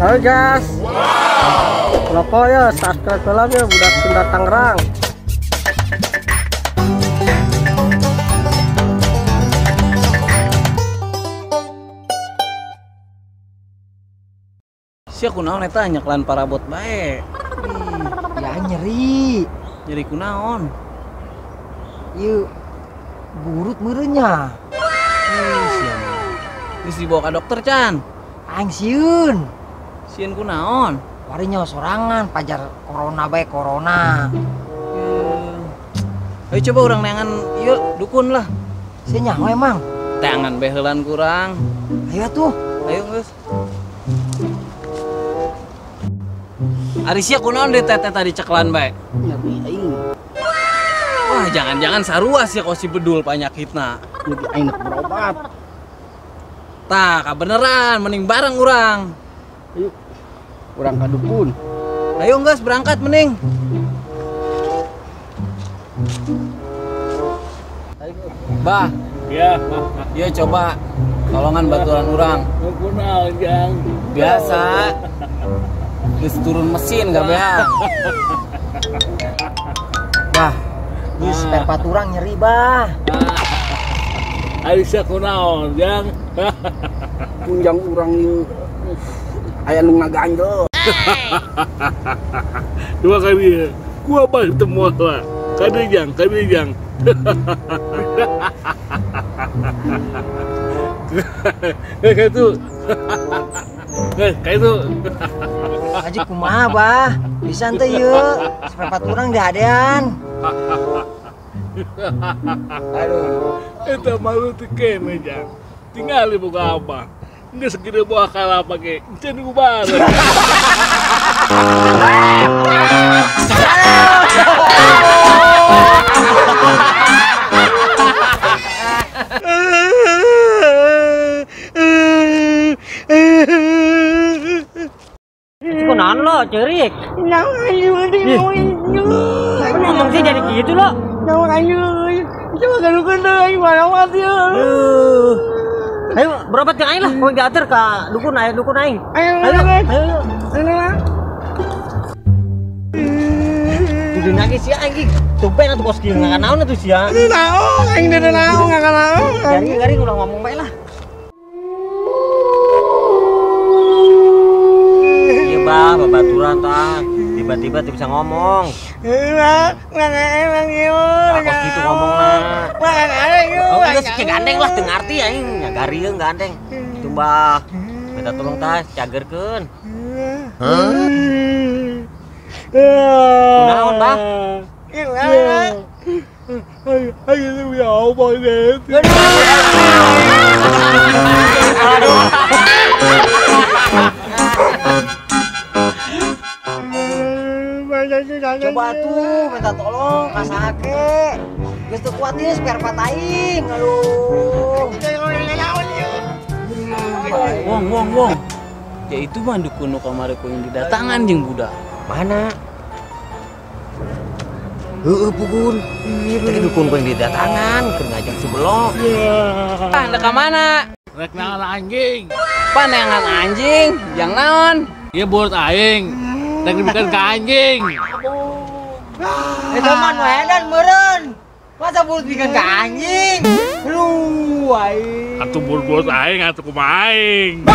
Halo guys. Wow. Lopo ya, subscribe lah ya budak Sunda Tangerang. Sia kunaon eta nyeklan parabot bae. Ya nyeri. Nyeri kunaon? Ieu burut meureunnya. Sia. Geus dibawa ka dokter can. Aing sieun. Sieun kunaon? Wari nyawa sorangan pajar corona bae corona. Ayo coba urang neangan ieu dukun lah. Sia nyaho emang. Teangan bae heulan kurang. Ayo atuh. Ayo geus. Ari sia kunaon deui teteh tadi ceklan bae? Nyeri aing. Wah, jangan-jangan sarua sia kos si bedul panyakitna. Nyeri aing nek berobat. Tah, kabeneran mending bareng urang. Ayo. Urang ka dukun. Ayo geus berangkat mending. Bah. Ya. Ieu coba tolongan baturan urang. Kunaon, Jang? Biasa. Geus turun mesin gabehan. Bah, geus spare part urang nyeri, bah. Ari sia kunaon, Jang? Kunjang urang ieu aya nu ngaganjel. Dua kali gua bah temu lah. Kade Jang, kade Jang. Kayak itu. Kayak itu. Aji kumaha, bah? Bisa henteu ieu? Spare part urang dihadean. Aduh, eta malu teu kene, Jang. Tingali boga abah. Geus gede buah kalapa ge, encan gubar. Kunaon lo, cerik? Ngomong sih jadi gitu lo. Ayo berobat ke aing lah, mau diatur ke dukun aing, dukun aing. Ayo, ayo, ayo. Kudu nangis sia aing, tumpen atuh kos kieu ngakanaon atuh sia. Naon, aing deui naon ngakanaon. Garing-garing ulah ngomong bae lah. Iya bah, babaturan tah. Tiba-tiba tuh bisa ngomong. Kos gitu ngomong lah. Oh, geus gandeng lah teu ngarti aing, nya garieung gandeng. Coba minta tolong tah cagerkeun. Hah? Kunaon, Bah? Ayo ya Allah deh. Aduh. Coba tuh minta tolong ka sahake. Geus teu kuat ieu spare part aing. Aduh. Wong wong wong. Ya itu mah dukun nu kamari ku yang didatangan jeung budak. Mana? Heueuh pugun. Tadi dukun ku yang didatangan keur ngajak si Belok. Ah, ndek ka mana? Rek neangan anjing. Paneangan anjing, jang naon? Ieu burut aing. Rek dibikeun ka anjing. Eta mah nu edan meureun. Masa burut bikeun ka anjing? Aduh, aing. Atuh burut aing atuh kumaha aing.